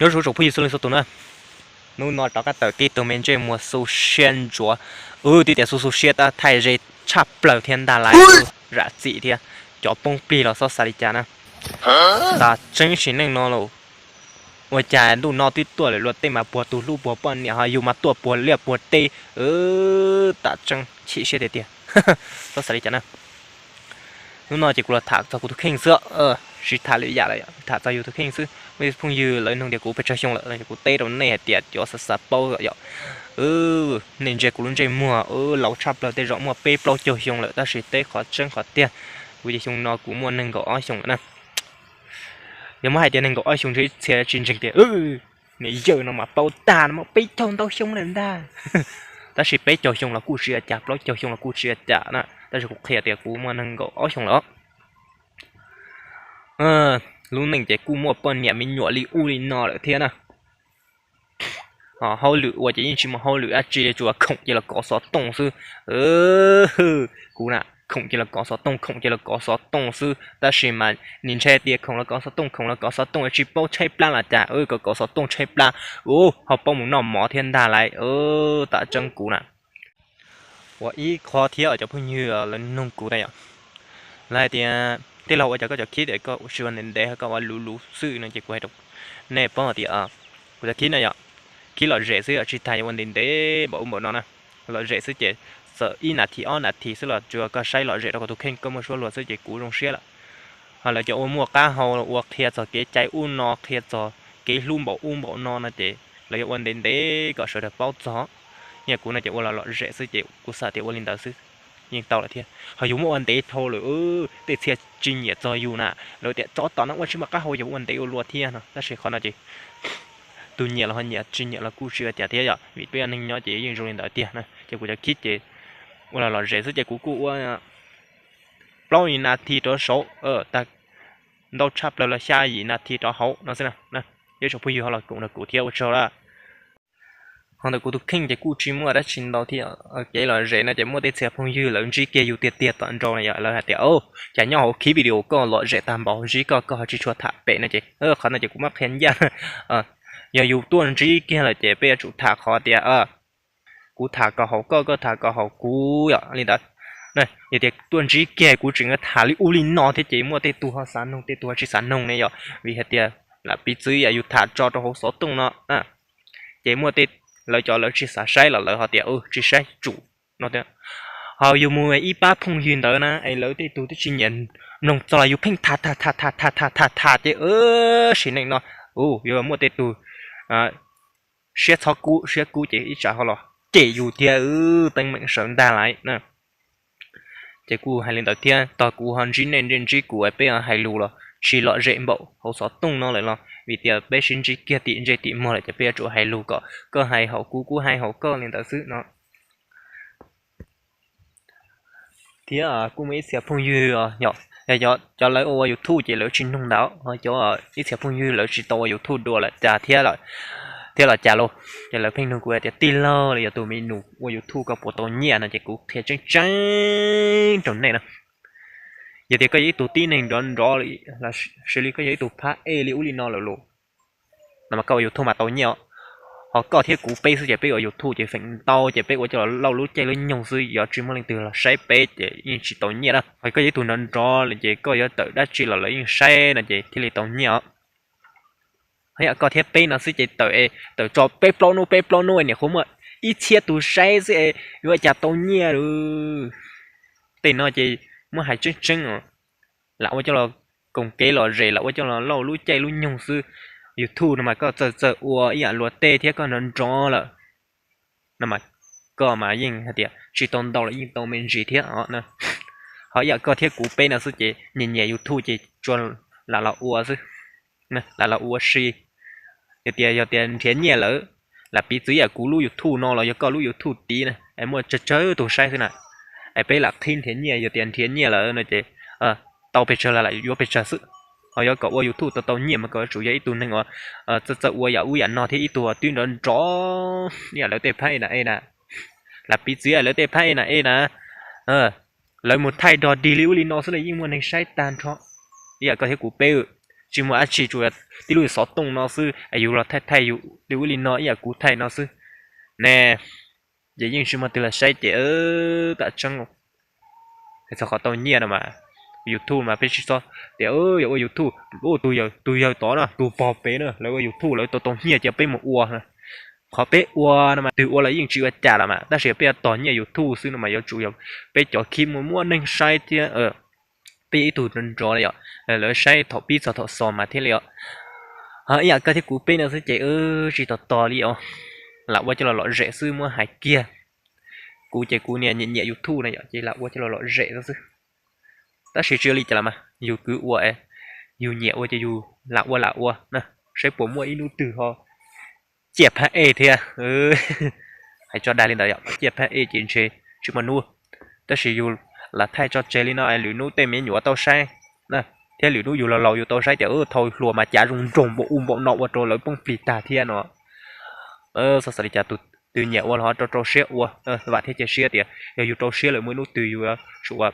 Nyob zoo tsoom phooj ywg txhua leej txhua tus na. Hnub no rov qab tawm tib tug me ntsej muag xu siab ntsuav, wb twb tias xu xu siab tab thaij ze tshaj plaws thiab ntag lauj, zam txim thiab. Cov poob plig los txhob xav li cas na. Tam tseeb sim neej no los, ua cas ntuj no twb tuaj lawm luag tej mas puag tus hlub puag poj niam ho yus mas tuaj puag liaj puag teb, tam tseeb chim siab tiag tiag. Txhob xav li cas na. Hnub no ces kuv los tham txog kuv tus kheej xwb, tsis tham lwm yam lawm, tham txog yus tus kheej xwb. Muaj ib phooj ywg lawv nug tias kuv pes tsawg xyoo lawm, kuv teb rau nej hais tias cov xav xav paub yom, nej ntsia kuv lub ntsej muag laus tshaj plaws tej zaum muaj peb plaub caug xyoo lawm, tab sis teb qhov tseeb qhov tiag, kuv ces xyoo no kuv muaj nees nkaum ob xyoo lawm na. Yog muab hais tias nees nkaum ob xyoo ntshe ib txhia tsis ntseeg tias niam yawm no mas paub tag no muaj peb caug ntau xyoo lawm ntag. Tab sis peb caug xyoo los kuj tsis ua cas, plaub caug xyoo los kuj tsis ua cas na, tab sis kuv qhia tias kuv muaj nees nkaum ob xyoo lawm. Lub neej ces kuj muaj poj niam me nyuam li ub li no lawm thiab na. Hauj lwm ua ces yeej tsis muaj hauj lwm dab tsi, tsuas khoom ces los kov xov tooj xwb. Kuv na, khoom ces los kov xov tooj, khoom ces los kov xov tooj xwb, tab sis mas nim ntshe tias khoom los kov xov tooj, khoom los kov xov tooj tsis paub tshaib plab los cas, kom kov xov tooj tshaib plab, ho paub mus noj mov thiab ntag lauj. Tam tseeb kuv na. Ua ib qho thiab cov phooj ywg lawv nug kuv na yom, lawv hais tias tij laug ua cas koj cov khib es koj tsis ua ntev ntev, koj ua luv luv xwb no ces kuv hais rau nej paub hais tias kuv cov khib na yom, khib lom zem xwb, tsis tas yuav ua ntev ntev npaum ub npaum no na. Lom zem xwb ces txawm ib nas this ob nas this xwb los tsuas koj saib lom zem rau koj tus kheej, koj muaj suab luag xwb ces kuv zoo siab lawm. Ho lawv cov ua muaj qab hau ua qhia txog kev cai ub no, qhia txog kev hlub npaum ub npaum no no ces lawv yuav ua ntev ntev kom sawv daws paub txog. Niaj kuv no ces ua los lom zem xwb ces kuv xav tias ua li ntawd xwb yeej tau lawm thiab. Ho yus muab ua ntev dhau lawm, tej txhia tsis nyiam txog yus na, lawv tias tsov tom no ua tsis muaj qab hau, yog ua ntev ua luaj thiab no, tab sis qhov no ces tus nyiam los ho nyiam, tsis nyiam los kuj tsis ua cas thiab yom, vim peb ua neej nyob ces yeej zoo li ntawd tiag na. Ces kuv cov khib ces ua los lom zem xwb ces kuv kuj ua plaub yim nas this rov saud, tag ntau tshaj plaws los xya yim nas this rov hauv no xwb na. Ib tsoom phooj ywg ho los koom nrog kuv thiab ua tsaug lawm. Ho ntawm kuv tus kheej ces kuj tsis muaj dab tsi ntau thiab. Kev lom zem no ces muaj tej txhia phooj ywg lawv ntsib kiag yus tiag tiag tom nraud na yom, lawv hais tias, cas nyob hauv khib video koj lom zem tag npaum, ntsib koj koj ho tsis tshua tham pem no ces qhov no ces kuv muab qhia ncaj. Yog yus tuaj ntsib kiag lawm ces peb yuav tsum tham qhov tias kuv tham kom haum koj, koj tham kom haum kuv yom, li ntawd. Yog tias tuaj ntsib kiag kuv tseem tham li ub li no thiab ces muaj tej tug ho xav noog, tej tug ho tsis xav noog ne yom, vim hais tias lam piv txwv yam yus tham tso rau hauv xov tooj no ces muaj tej, lawv cov lawv tsis xav saib los lawv ho tias tsis saib tsum no. Ho yus mus ib pab phooj ywg ntawd na es lawv tej tug twb tsis nyiam mloog txog los yus pheej tham tham tham tham tham tham tham tham ces sim neej no yuav muaj tej tug siab txhob kub siab kub ces ib tsam ho los cem yus thiab, teeb meem sawv ntag lauj na. Ces kuj hais li ntawd thiab, tog kuv ho ntsib nej ntsib kuv peb hais lus los tsis lom zem npaum hauv xov tooj no lawm los vim tias peb sib ntsib kiag tim ntsej tim muag lawm ces peb yuav tsum hais lus kom koj hais haum kuv, kuv hais haum koj li ntawd xwb no. Thiab kuj muaj ib txhia phooj ywg, yog cov lawv ua YouTube ces lawv tsis noog ntawd, ho cov ib txhia phooj ywg lawv tsis tau ua YouTube dua lawm cas thiab, thiab los cas lauj, ces lawv pheej nug kuv hais tias tij laug, los yog tus me nus ua YouTube koj puas tau nyiaj no ces kuv qhia tseeb tseeb rau nej na. Yog tias koj yog ib tug tib neeg nrov nrov, xws li koj yog ib tug phab ej li ub li no lawm los no mas koj ua YouTube mas tau nyiaj os. Ho koj thiab kuv peb xwb ces peb ua YouTube ces feem ntau ces peb ua coj los lauj lub caij lub nyoog xwb, yog tsis muaj leej twg los saib peb ces yeej tsis tau nyiaj na. Ho koj yog ib tug nrov nrov ces koj yuav tawm dab tsi los lawv yeej saib no ces thiaj li tau nyiaj os. Ho yam koj thiab peb no xwb ces tawm es tawm tso peb plaub hnub peb plaub hnub niam qhuav muaj ib txhiab tus saib xwb es yuav ua cas tau nyiaj lawm. Tej no ces muab hais tseeb tseeb os, lam ua coj los koom kev lom zem, lam ua coj los lauj lub caij lub nyoog xwb. YouTube no mas koj txawj txawj ua ib yam luag tej thiab koj nrov nrov lawm no mas koj mas yeej hais tias tsis tau ntau los yeej tau me ntsis thiab os. Ho ib yam koj thiab kuv peb no xwb ces nyiam nyiam YouTube ces tsuas lam los ua xwb, lam los ua si. Yog tias, yog tias nrhiav nyiaj lawm, lam piv txwv yam kuv lub YouTube no los yog koj lub YouTube tid na es muaj tsawg tsawg tus saib xwb na, es peb lam qhib nrhiav nyiaj, yog tias nrhiav nyiaj lawm no ces tau pes tsawg los lam yuav pes tsawg xwb. Ho yuav kom ua YouTube tau tau nyiaj mas koj yuav tsum yog ib tug neeg uas txawj txawj ua yam ub yam no thiab ib tug uas twb nrov nrov ib yam lawv tej phab ej na ej na. Lam piv txwv yam lawv tej phab ej na ej na, lawv mus thaij dog dig li ub li no xwb los yeej muaj neeg saib tag nrho. Ib yam koj thiab kuv peb, tsis muaj dab tsi, tsuas tib lub xov tooj no xwb es yus los thaij thaij yus li ub li no ib yam kuv thaij no xwb ne. Ces yeej tsis muaj twg los saib ces tam tseeb txog qhov tau nyiaj no mas, YouTube mas peb tsis txhob tias yog ua YouTube tus yawg tod na, tus pog pem na lawv ua YouTube lawv tau tau nyiaj ces peb mus ua. Qhov peb ua no mas twg ua los yeej tsis ua cas los mas, tab sis peb yuav tos nyiaj YouTube xwb no mas yuav tsum yog peb cov khib muaj muaj neeg saib thiab peb yog ib tug nrov nrov li yom, lawv saib thaum pib txog thaum xaus mas thiaj li os. Ho ib yam koj thiab kuv peb no xwb ces wb tsis tos tos li os, lam ua coj los lom zem xwb muab hais kiag. Kuv ces kuv niaj nyiam nyiam YouTube na yom, ces lam ua coj los lom zem xwb. Tab sis tsis ua li cas los mas yus kwv ua, yus nyiam ua ces yus lam ua lam ua na, saib puas muaj ib hnub twg ho ciaj phab ej thiab. Hais tso dag li ntawd yom, ciaj phab ej ces ntshe tsis muaj hnub. Tab sis yus lam thaij tso tseg li no es lwm hnub tej me nyuam tau saib na, thiab lwm hnub yus laus laus yus tau saib tias thau hluas mas cav zoo nroog npaum ub npaum no ua rau lawv poob plig tag thiab no. Xav xav li cas tus twg nyiam ua los ho rau rau siab ua, vam thiab cia siab tias yog yus rau siab lawm muaj ib hnub twg yus yuav tsum ua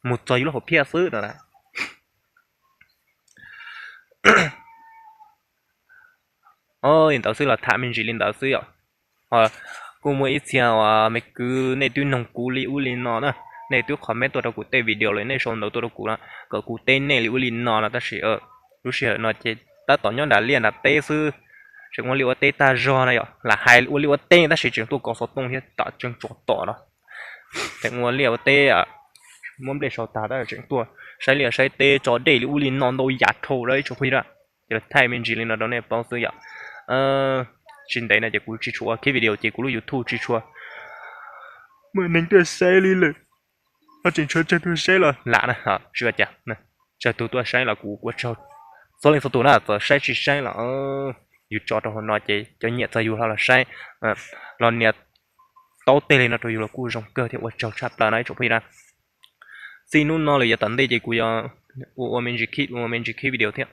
mus txog yus lub hauv phiaj xwb no. Li ntawd xwb los tham me ntsis li ntawd xwb yom. Ho kuj muaj ib txhia uas me kwv nej twb noog kuv li ub li no na, nej twb comment tuaj rau kuv tej video los nej sau ntawv tuaj rau kuv no, kom kuv teb nej li ub li no no, tab sis lub sij hawm no ces tab tom nyob nram liaj nram teb xwb, tseem ua liaj ua teb tag zog na yom, lam hais ua liaj ua teb tab sis tseem tuaj kov xov tooj thiab tam tseeb tso tom no. Tseem ua liaj ua teb, muab nplej sau tag tab sis tseem tuaj saib liaj saib teb tso dej li ub li no ntau yam dhau lawm ib tsoom phooj ywg na. Ces thaij me ntsis li no rau nej paub xwb yom. Tsis ntev no ces kuv tsis tshua ua khib video ces kuv lub YouTube tsis tshua muaj neeg tuaj saib li lawm. Ho tseem tshuav tsawg tus saib los lam na, tsis ua cas, tsawg tus tuaj saib los kuv ua tsaug txhua leej txhua tus na, txawm saib tsis saib los yus tso rau hauv no ces cov nyiam txog yus ho los saib, los nias taub teg li no rau yus los kuj zoo kawg thiab ua tsaug tshaj plaws no ib tsoom phooj ywg na. Txij hnub no lawm yav tom ntej ces kuv yuav ua ua me ntsis khib, ua me ntsis khib video thiab.